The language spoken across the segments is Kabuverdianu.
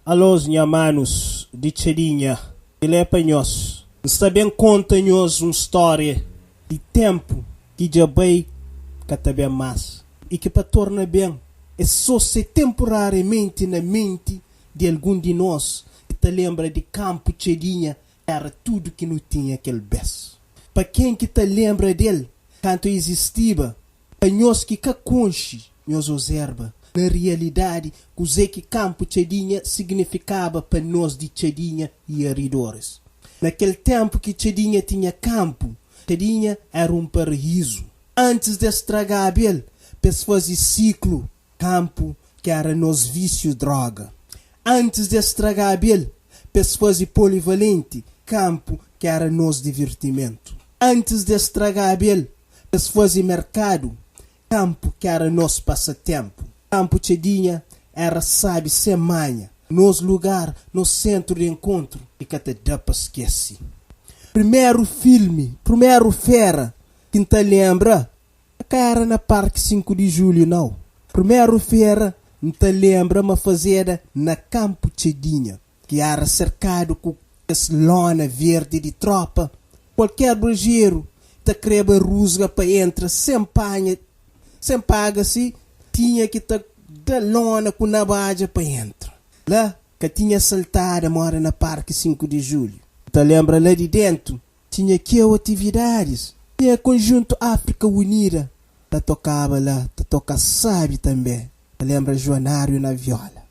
Alos nha manus di Txadinha, kel é pa nhos. N sta ben konta nhos un stória di ténpu ki dja bai ka ta ben más i ki pa torna ben é sô se tenpurariamenti na menti di algun di nos ki ta lenbra di kanpu Txadinha éra tudu ki nu tinha kel bês. Pa ken ki ta lenbra del kantu e izistiba, Pa nhos ki ka konxe, nhos ozerba, na rialidadi, kuze ki Kanpu Txadinha signifikaba pa nos di Txadinha i aridoris. Na kel tenpu ki Txadinha tinha kanpu, Txadinha era un paraízu. Antis des stragaba el pa es faze siklu, Kanpu ki era nos vísiu droga. Antis des stragaba el pa es faze polivalenti, kanpu ki era nos divirtimentu. Antis des stragaba el pa es faze merkadu, kanpu ki era nos pasatenpu. Kanpu Txadinha era sabi sen manha, nos lugar, nos sentru di enkontru ki ka ta da pa skese. Primeru filmi, primeru fera ki N ta lenbra Ka era na Parki 5 di Julhu nau. Primeru fera N ta lenbra ma fazeda na Kanpu Txedinha, ki era serkadu ku kes lona verdi di tropa. Kualker brajeru ta kreba rusga pa entra sen panha, sen paga si tinha ki ta da lona ku nabadja pa entra. La ka tinha saltada moda na Parki 5 di Julhu. N ta lenbra la di dentu Tinha txeu atividadis. Tinha Konjuntu Áfrika Unida ta tokaba la, ta toka sabi tanbe. Ta lenbra Joanáriu na viola.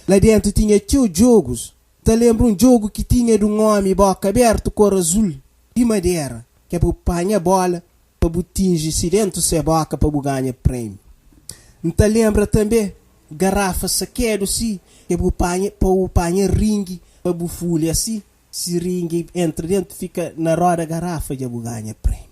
La dentu tinha txeu djogus. Ta lenbra un djogu ki tinha dun omi boka abertu kor azul di madera ke bu panha bola pa bu tinji si dentu se boka pa bu ganha prêmiu. N ta lenbra tanbe garafa sakedu si ke bu panha pa bu panha ringi pa bu fulha si. Si ringi entra dentu fika na roda garafa dja bu ganha prêmiu.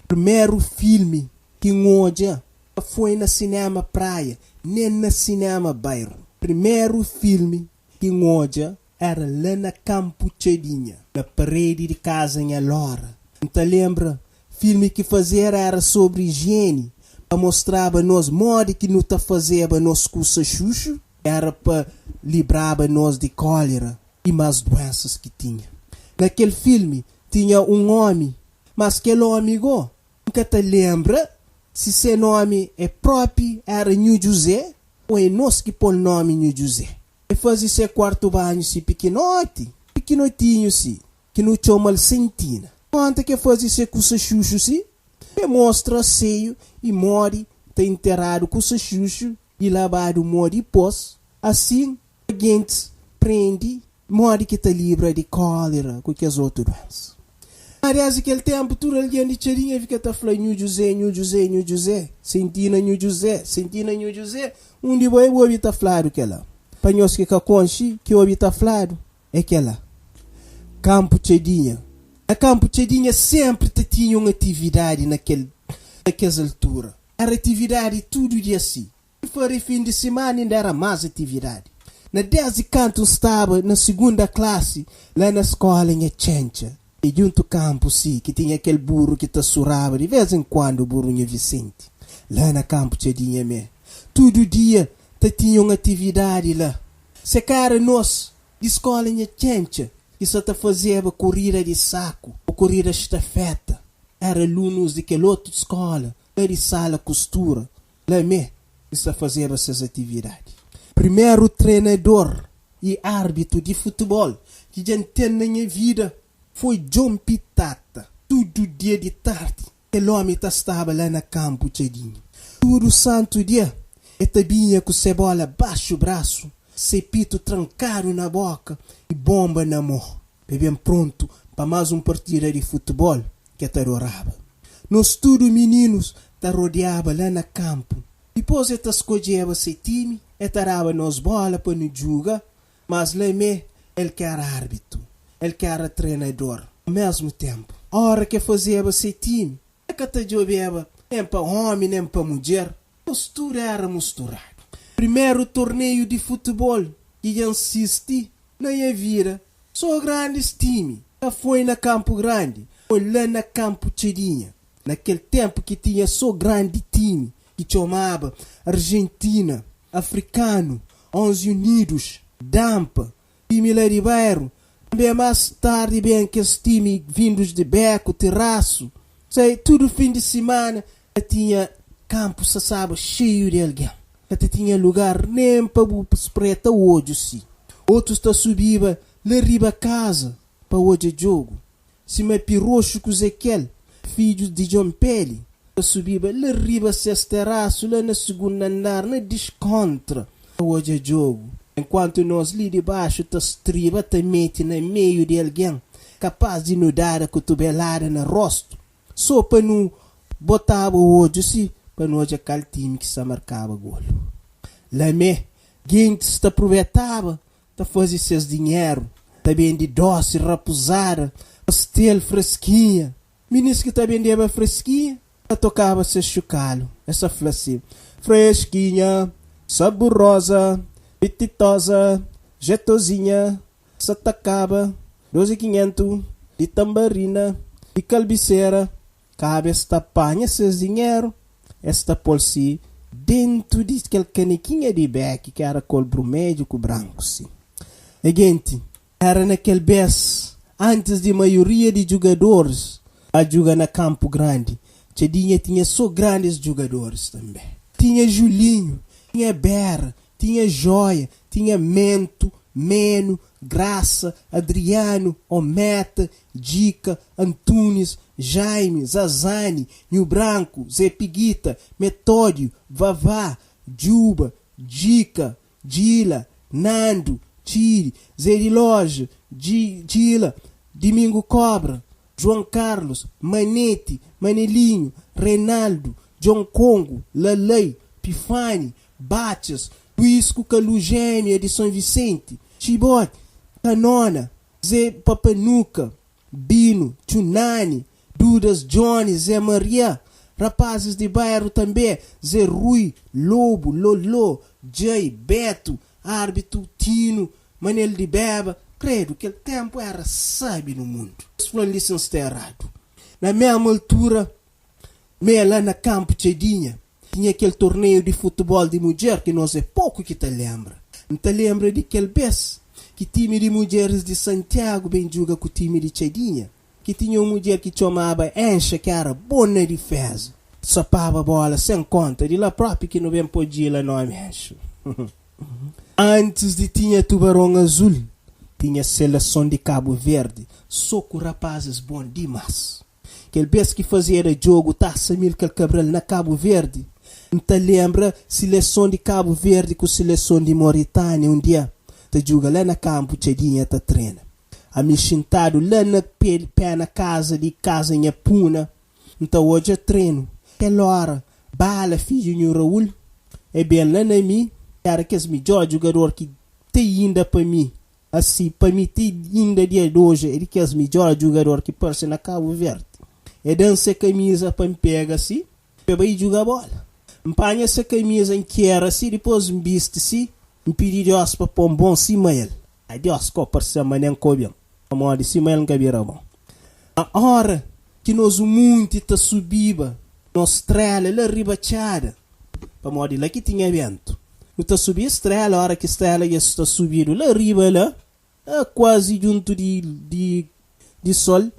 Primeru filmi ki N odja ka foi na sinema Praia nen na sinema Bairro. Primeru filmi ki N odja era la na Kanpu Txadinha, na paredi di kaza nha Lora. N ta lenbra filmi ki fazera era sobri ijieni pa mostraba nos modi ki nu ta fazeba nos kusa xuxu, era pa libraba nos di kólera i más duénsas ki tinha. Na kel filmi tinha un ómi, mas kel ómi gó N ka ta lenbra si se nómi é própi éra Nhu Djuzé ô é nos ki pô-l nómi Nhu Djuzé. E faze se kuartu banhu si pikinoti, pikinotinhu si, ki nu txoma-l Sentina. Konta ki e faze se kusa xuxu si, e mostra seiu i modi ta interadu kusa xuxu i labadu mô dipôs, asin Pa gentis prende modi ki ta libra di kólera ku kes otu duénsa. Má désdi kel ténpu, tudu algen di Txadinha fika ta fla, Nhu Djuzé, Nhu Djuzé, Nhu Djuzé, Sentina Nhu Djuzé, Sentina Nhu Djuzé. Undi bo é bu obi ta fladu kel-la. Pa nhos ki ka konxe, ki obi ta fladu é kel-la. Kanpu Txadinha. Na Kanpu Txadinha sénpri ta tinha un atividadi na kel na kes altura. Éra atividadi tudu dia si. Fari fin di simana inda era más atividadi. Na désdi kantu N staba na sigunda klasi la na skóla Nha Txentxa, i djuntu kanpu si ki tinha kel buru ki ta suraba di vês en kuandu, buru Nha Visenti. La na kanpu Txadinha mê, tudu dia ta tinha un atividadi la. Se ka era nos di skóla Nha Txentxa ki sa ta fazeba korida di saku ô korida staféta, era alunus di kel otu skóla la di sala kustura La mê ki sta fazeba ses atividadi. Primeru trenador y árbitu di futibol ki dja N ten na nha vida foi Djon Pitata. Tudu dia di tardi kel ómi ta staba la na kanpu Txadinha. Tudu santu dia e ta binha ku se bola baxu brasu, se pitu trankadu na boka y bonba na mô pa e ben prontu pa más un partida di futibol ki e ta adoraba. Nos tudu mininus ta rodiaba la na kanpu. Dipôs e ta skodjeba se timi, e ta daba nos bóla pa nu djuga, mas la mê el ki éra árbitu, el ki éra trenador omésmu ténpu. Óra ki e fazeba se timi, e ka ta djobeba nen pa ómi nen pa mudjer, nos tudu éra musturadu. Primeru torneiu di futibol ki dja N sisti na nha vida, sô grandis timi ka foi na Kanpu Grandi, foi la na Kanpu Txadinha. Na kel ténpu ki tinha sô grandi timi ki txomaba Arjentina, Afrikanu, 11 Unidus. Dampa, timi la di bairu, tanbe más tardi ben kes timi vindus di Beku, Terasu, sai tudu fin di simana ta tinha kanpu sasaba xeiu di algen, ka ta tinha lugar nen pa bu spreta odju si. Otus ta subiba la riba kaza pa odja djogu, sima Piroxu ku Zekiel, fidjus di Djon Peli, ta subiba la riba ses terasu la na sigundu andar na diskontra pa odja djogu, enkuantu nos li di baxu ta striba ta mete na meiu di algen kapaz di nu dada kutubelada na rostu so pa nu botaba odju si pa nu odja kal timi ki sa markaba golu. La me, gentis ta prubetaba ta faze ses dinheru, ta bende dosi, rapuzada, pastel, freskinha. Minis ki ta bendeba freskinha ta tokaba ses xukalu, es ta fla si, Freskinha, saburoza, pititoza, jetozinha, sa ta kaba, dozi kinhentu, di tanbarina, di kalbisera. Kaba es ta panha ses dinheru, es ta pô-l si dentu di kel kanekinha di beki ki éra kor brumedju ku branku si. E genti, éra na kel bês antis di maioria di djugadoris ba djuga na kanpu grandi. Txadinha tinha sô grandis djugadoris tanbê. Tinha Julinhu, tinha Bera, tinha Jóia, tinha Mentu, Menu, Graça, Adriano, Ometa, Djika, Antunes, Jaime, Zazani, Nhu Branku, Zé Piguita, Metódio, Vavá, Djuba, Djika, Djila, Nandu, Txiri, Zé di Loja, Djila, Dimingu Kobra, João Carlos, Maneti, Manelinho, Reinaldo, Djon Kongo, Lalai, Pifani, Batxas, Luís ku Kalu Jémia di Son Visenti, Txiboti, Kanona, Zé Papanuka, Binu, Txunani, Dudas, Djoni, Zé Maria, rapazis di bairu tanbê, Zé Rui, Lobu, Loló, Djai, Betu, Árbitu, Tinu, Manel di Beba, kredu, kel ténpu éra sábi nu mundu. Es fla-m li si N sta eradu. Na mésmu altura, mé la na kanpu Txadinha, tinha kel torneiu di futibol di mudjer ki nos é poku ki ta lenbra. N ta lenbra di kel bês ki timi di mudjeris di Santiagu ben djuga ku timi di Txadinha, ki tinha un mudjer ki txomaba Enxa ki éra bon na diféza, sapaba bóla sen kónta, di la própi ki nu ben pô Djila nómi Enxa. Antis di tinha Tubaron Azul, tinha seleson di Kabu Verdi, sô ku rapazis bon dimás. Kel bês ki fazeda djogu Tasa Amilcar Cabral na Kabu Verdi, N ta lenbra sileson di Kabu Verdi ku sileson di Moritânia un dia ta djuga la na kanpu Txadinha ta trena. Ami xintadu la na pé na kaza di kaza nha Puna N ta odja trenu. Kel óra, Bala, fidju nhu Raul, e ben la na mi, éra kes midjór djugador ki te inda pa mi. Asi, pa mi ti inda dia di oji é di kes midjor djugador ki parse na Kabu Verdi. E da-m se kamiza pa N pega si, pa e bai djuga bola. N panha se kamiza, N kera si, dipos N bisti si, N pidi Dios pa po-m bon sima el. A Dios ko parse-m ma nen ko ben, pamodi sima el N ka bira bon. Na ora ki nos munti ta subiba nos strela la riba txada, pamodi la ki tinha bentu. Nu ta subi strela, ora ki strela dja sta subidu la riba la, kuazi djuntu di di di sol,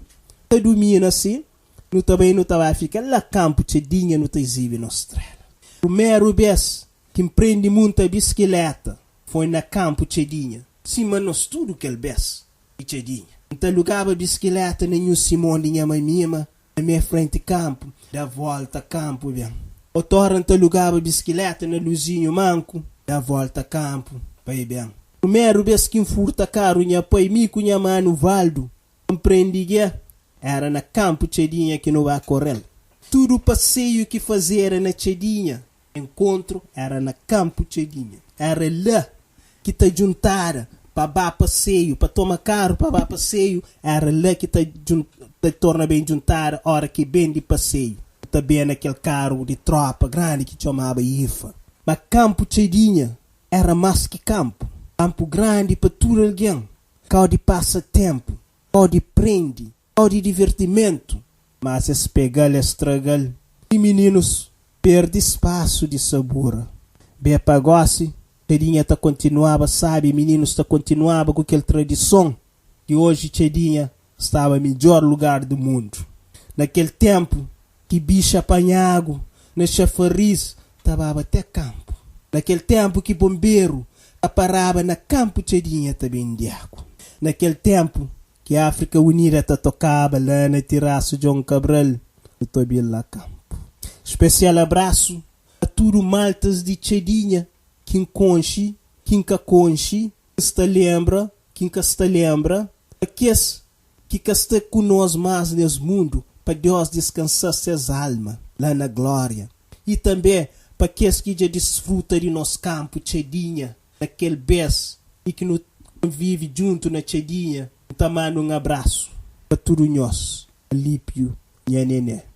ta dumina si, nu ta bai nu ta ba fika la kanpu txadinha nu ta izibi nos strela. Primeru bes ki N prende munta biskileta foi na kanpu txadinha, sima nos tudu kel bes di txadinha. N ta lugaba biskileta na Nhu Simon di nha Mamima, Na me frenti kanpu, da volta kanpu ben. Otora N ta lugaba biskileta na Luzinhu Manku, da volta kanpu bai ben. Primeru bes ki N furta karu nha pai, mi ku nha manu Valdu, N prende gia, era na kanpu Txadinha ki nu ba kore-l. Tudu paseiu ki fazeda na Txadinha, Enkontru éra na kanpu Txadinha. Éra la ki ta djuntada pa ba paseiu, pa toma karu pa ba paseiu, éra la ki ta ta torna ben djuntada óra ki ben di paseiu. Ta ben na kel karu di trópa grandi ki txomaba Ifa. Ma kanpu Txadinha éra más ki kanpu. Kanpu grandi pa tudu algen, kau di pasa ténpu, kau di prende, Kau di divertimentu. Mas es pega-l es traga-l. I mininus perde spasu di sabura. Be pa gosi. Txadinha ta kontinuaba sábi, mininus ta kontinuaba ku kel tradison ki oji Txadinha staba midjór lugar di mundu. Na kel ténpu ki bixa panha agu na xafariz ta baba te kanpu. Na kel ténpu ki bonberu ta paraba na kanpu Txadinha ta bende agu. Na kel ténpu ki Áfrika Unida ta tokaba la na tirasu Djon Kabral nu ta obi-l la kanpu. Spesial abrasu pa tudu maltas di Txadinha ki N konxe, ki N ka konxe, ki N sta lenbra, ki N ka sta lenbra, pa kes ki ka sta ku nos más nes mundu, pa Deus diskansa-s ses alma la na glória, i tanbê pa kes ki dja disfruta di nos kanpu Txadinha na kel bês i ki nu konvive djuntu na Txadinha. N ta manda un abrasu pa tudu nhos. Alípiu nha Nené.